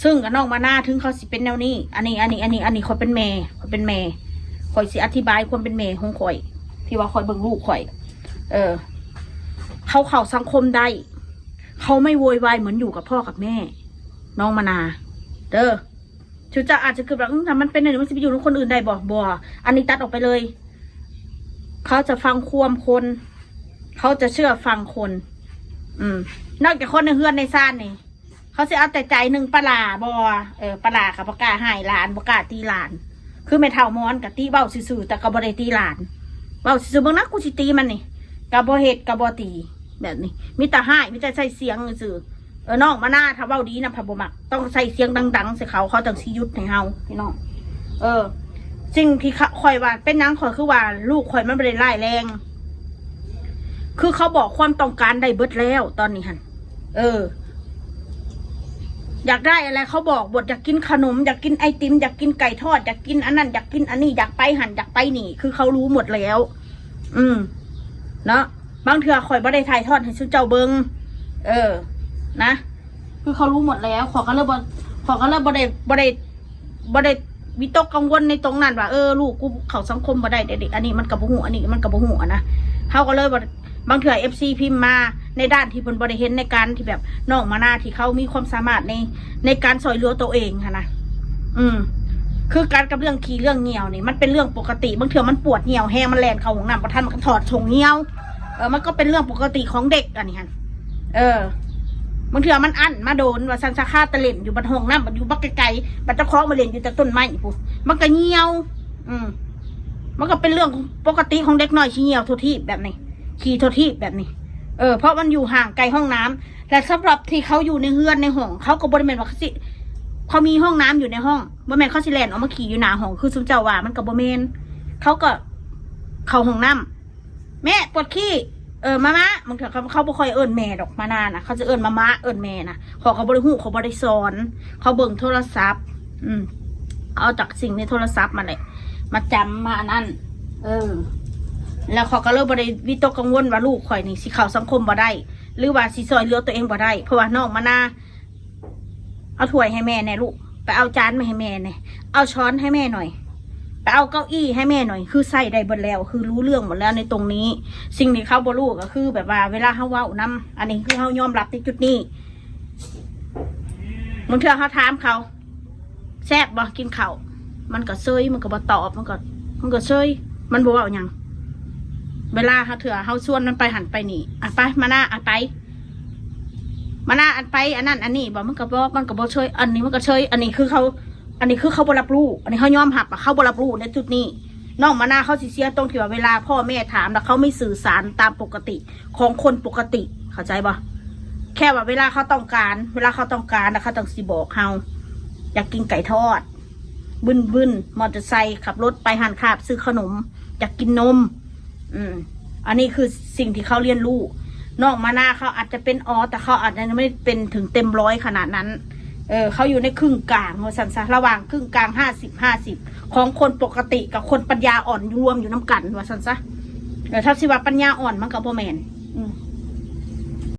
ຊຶ່ງກັບນ້ອງມານາ ເຖິງເຂົາຊິເປັນແນວນີ້ ອັນນີ້ ອັນນີ້ ອັນນີ້ ອັນນີ້ຂ້ອຍເປັນແມ່ ຂ້ອຍເປັນແມ່ ຂ້ອຍຊິອະທິບາຍຄວາມເປັນແມ່ຂອງຂ້ອຍ ທີ່ວ່າຂ້ອຍເບິ່ງລູກຂ້ອຍ ເອີ ເຂົາເຂົ້າສັງຄົມໄດ້ ເຂົາໄມ່ໂວຍວາຍເໝືອນຢູ່ກັບພໍ່ກັບແມ່ ນ້ອງມານາ ເດີ. ເຈົ້າອາດຈະຄິດວ່າ ອືມ ຖ້າມັນເປັນແນວນີ້ ມັນຊິໄປຢູ່ນຳຄົນອື່ນໄດ້ບໍ່? ບໍ່ ອັນນີ້ຕັດອອກໄປເລີຍ. ເຂົາຈະຟັງຄວາມຄົນ ເຂົາຈະເຊື່ອຟັງຄົນ ອືມ ນອກຈາກຄົນໃນເຮືອນໃນຊານນີ້ ເຂົາຊິເອົາແຕ່ໃຈໜຶ່ງ ປາຫຼ້າບໍ່? ເອີ ປາຫຼ້າກໍບໍ່ກ້າຮ້າຍຫຼານ ບໍ່ກ້າຕີຫຼານ ຄືແມ່ເຖົ້າມອນກໍຕິເວົ້າຊື່ໆ ແຕ່ກໍບໍ່ໄດ້ຕີຫຼານ ເວົ້າຊື່ໆ ເບິ່ງນະ ກູຊິຕີມັນນີ້ ກໍບໍ່ເຮັດ ກໍບໍ່ຕີ ແບບນີ້ ມີແຕ່ຮ້າຍ ມີແຕ່ໃຊ້ສຽງຊື່ໆ. ເອີ ນ້ອງມານາ ຖ້າເວົ້າດີນຳ ເຂົາບໍ່ມັກ ຕ້ອງໃຊ້ສຽງດັງໆ ໃສ່ເຂົາ ເຂົາຈັ່ງຊິຢຸດໃຫ້ເຮົາ ພີ່ນ້ອງ. ເອີ ສິ່ງທີ່ຂ້ອຍວ່າ ເປັນຫຍັງຂ້ອຍຄືວ່າລູກຂ້ອຍມັນບໍ່ໄດ້ຮ້າຍແຮງ ຄືເຂົາບອກຄວາມຕ້ອງການໄດ້ເບິດແລ້ວຕອນນີ້ຫັ້ນ ເອີ ຢາກໄດ້ອະໄລເຂົາບອກໝົດ ຢາກກິນຂະໜົມ ຢາກກິນໄອຕິມ ຢາກກິນໄກ່ທອດ ຢາກກິນອັນນັ້ນ ຢາກກິນອັນນີ້ ຢາກໄປຫັ້ນ ຢາກໄປນີ້ ຄືເຂົາຮູ້ໝົດແລ້ວ ອືມ ເນາະ. ບາງເທື່ອຂ້ອຍບໍ່ໄດ້ຖ່າຍທອດໃຫ້ຊຸມເຈົ້າເບິ່ງ ເອີ ນະ ຄືເຂົາຮູ້ໝົດແລ້ວ ຂ້ອຍກໍເລີຍບໍ່ ຂ້ອຍກໍເລີຍບໍ່ໄດ້ ບໍ່ໄດ້ ບໍ່ໄດ້ວິຕົກກັງວົນໃນຕົງນັ້ນວ່າ ເອີ ລູກກູເຂົ້າສັງຄົມບໍ່ໄດ້ເດ້ ອັນນີ້ມັນກໍບໍ່ຮູ້ ອັນນີ້ມັນກໍບໍ່ຮູ້ ອະນະ. ເຮົາກໍເລີຍບໍ່ ບາງເທື່ອເອັຟຊີພິມມາໃນດ້ານທີ່ເພິ່ນບໍ່ໄດ້ເຫັນ ໃນການທີ່ແບບນ້ອງມານາທີ່ເຂົາມີຄວາມສາມາດໃນ ໃນການຊ່ອຍເຫຼືອຕົວເອງຫັ້ນນະ ອືມ ຄືກັນກັບເລື່ອງຂີ້ເລື່ອງຍ່ຽວນີ້ ມັນເປັນເລື່ອງປົກກະຕິ. ບາງເທື່ອມັນປວດຍ່ຽວແຮງ ມັນແລ່ນເຂົ້າຫ້ອງນ້ຳບໍ່ທັນ ມັນກໍຖອດສົ້ງຍ່ຽວ ເອີ ມັນກໍເປັນເລື່ອງປົກກະຕິຂອງເດັກອັນນີ້ຫັ້ນ ເອີ ບາງເທື່ອມັນອັ້ນມາໂດນວ່າຊັ້ນຊະ ຄາແຕ່ຫຼິ້ນຢູ່ບັດຫ້ອງນ້ຳ ບັດຢູ່ບັກໄກໆ ບັດເຈົ້າຂອງມາຫຼິ້ນຢູ່ແຕ່ຕົ້ນໄມ້ພຸ້ນ ມັນກໍຍ່ຽວ ອືມ ມັນກໍເປັນເລື່ອງປົກກະຕິຂອງເດັກນ້ອຍຂີ້ຍ່ຽວທົ່ວທີບແບບນີ້ ຂີ້ທົ່ວທີບແບບນີ້ ເອີ ເພາະມັນຢູ່ຫ່າງໄກຫ້ອງນ້ຳ. ແລະສຳລັບທີ່ເຂົາຢູ່ໃນເຮືອນໃນຫ້ອງ ເຂົາກໍບໍ່ໄດ້ແມ່ນວ່າເຂົາຊິ ເຂົາມີຫ້ອງນ້ຳຢູ່ໃນຫ້ອງ ບໍ່ແມ່ນເຂົາຊິແລ່ນອອກມາຂີ້ຢູ່ໜ້າຫ້ອງຄືຊຸມເຈົ້າວ່າ ມັນກໍບໍ່ແມ່ນ. ເຂົາກໍເຂົ້າຫ້ອງນ້ຳ ແມ່ປວດຂີ້ ເອີ ມາມາ ບາງເທື່ອເຂົາ ເຂົາບໍ່ຄ່ອຍເອີ້ນແມ່ດອກ ມານານະ ເຂົາຈະເອີ້ນມາມາ ເອີ້ນແມ່ນະ. ເຂົາກໍບໍ່ໄດ້ຮູ້ ເຂົາບໍ່ໄດ້ສອນ ເຂົາເບິ່ງໂທລະສັບ ອືມ ເອົາຈາກສິ່ງໃນໂທລະສັບມາແຫຼະ ມາຈຳມາອັນນັ້ນ ເອີ ແລ້ວຂ້ອຍກໍເລີຍບໍ່ໄດ້ວິຕົກກັງວົນວ່າລູກຂ້ອຍນີ້ຊິເຂົ້າສັງຄົມບໍ່ໄດ້ ຫຼືວ່າຊິຊ່ອຍເຫຼືອຕົວເອງບໍ່ໄດ້ ເພາະວ່ານ້ອງມານາ ເອົາຖ້ວຍໃຫ້ແມ່ແດ່ລູກ ໄປເອົາຈານມາໃຫ້ແມ່ແດ່ ເອົາຊ້ອນໃຫ້ແມ່ໜ່ອຍ ໄປເອົາເກົ້າອີ້ໃຫ້ແມ່ໜ່ອຍ ຄືໃຊ້ໄດ້ເບິດແລ້ວ ຄືຮູ້ເລື່ອງໝົດແລ້ວໃນຕົງນີ້. ສິ່ງທີ່ເຂົາບໍ່ຮູ້ກໍຄືແບບວ່າເວລາເຮົາເວົ້ານຳ ອັນນີ້ຄືເຮົາຍອມຮັບໃນຈຸດນີ້ ບາງເທື່ອເຮົາຖາມເຂົາ ແຊບບໍ່ ກິນເຂົ້າ ມັນກໍເຊີຍ ມັນກໍບໍ່ຕອບ ມັນກໍ ມັນກໍເຊີຍ ມັນບໍ່ເວົ້າຫຍັງ. ເວລາເຮົາ ເທື່ອເຮົາຊວນມັນໄປຫັ້ນໄປນີ້ ອະ ໄປ ມານາ ອະ ໄປ ມານາ ອັນໄປອັນນັ້ນອັນນີ້ບໍ່ ມັນກໍບໍ່ ມັນກໍບໍ່ເຊີຍ ອັນນີ້ມັນກໍເຊີຍ. ອັນນີ້ຄືເຂົາ ອັນນີ້ຄືເຂົາບໍ່ຮັບຮູ້ ອັນນີ້ເຮົາຍອມຮັບວ່າເຂົາບໍ່ຮັບຮູ້ໃນຈຸດນີ້. ນ້ອງມານາເຂົາຊິເສຍຕົງທີ່ວ່າເວລາພໍ່ແມ່ຖາມ ແລ້ວເຂົາມີສື່ສານຕາມປົກກະຕິຂອງຄົນປົກກະຕິ ເຂົ້າໃຈບໍ່? ແຄ່ວ່າເວລາເຂົາຕ້ອງການ ເວລາເຂົາຕ້ອງການ ແລ້ວເຂົາຈັ່ງຊິບອກເຮົາ ຢາກກິນໄກ່ທອດ ບຶ້ນໆ ມໍເຕີໄຊ ຂັບລົດໄປຮ້ານຄ້າ ໄປຊື້ຂະໜົມ ຢາກກິນນົມ ອືມ ອັນນີ້ຄືສິ່ງທີ່ເຂົາຮຽນຮູ້. ນ້ອງມານາເຂົາອາດຈະເປັນ ອໍ ແຕ່ເຂົາອາດຈະຍັງບໍ່ໄດ້ເປັນເຖິງເຕັມຮ້ອຍຂະໜາດນັ້ນ ເອີ ເຂົາຢູ່ໃນຄຶ່ງກາງວ່າຊັ້ນຊະ ລະຫວ່າງຄຶ່ງກາງຫ້າສິບຫ້າສິບ ຂອງຄົນປົກກະຕິກັບຄົນປັນຍາອ່ອນລວມຢູ່ນຳກັນວ່າຊັ້ນຊະ. ເອີ ຖ້າຊິວ່າປັນຍາອ່ອນມັນກໍບໍ່ແມ່ນ ອືມ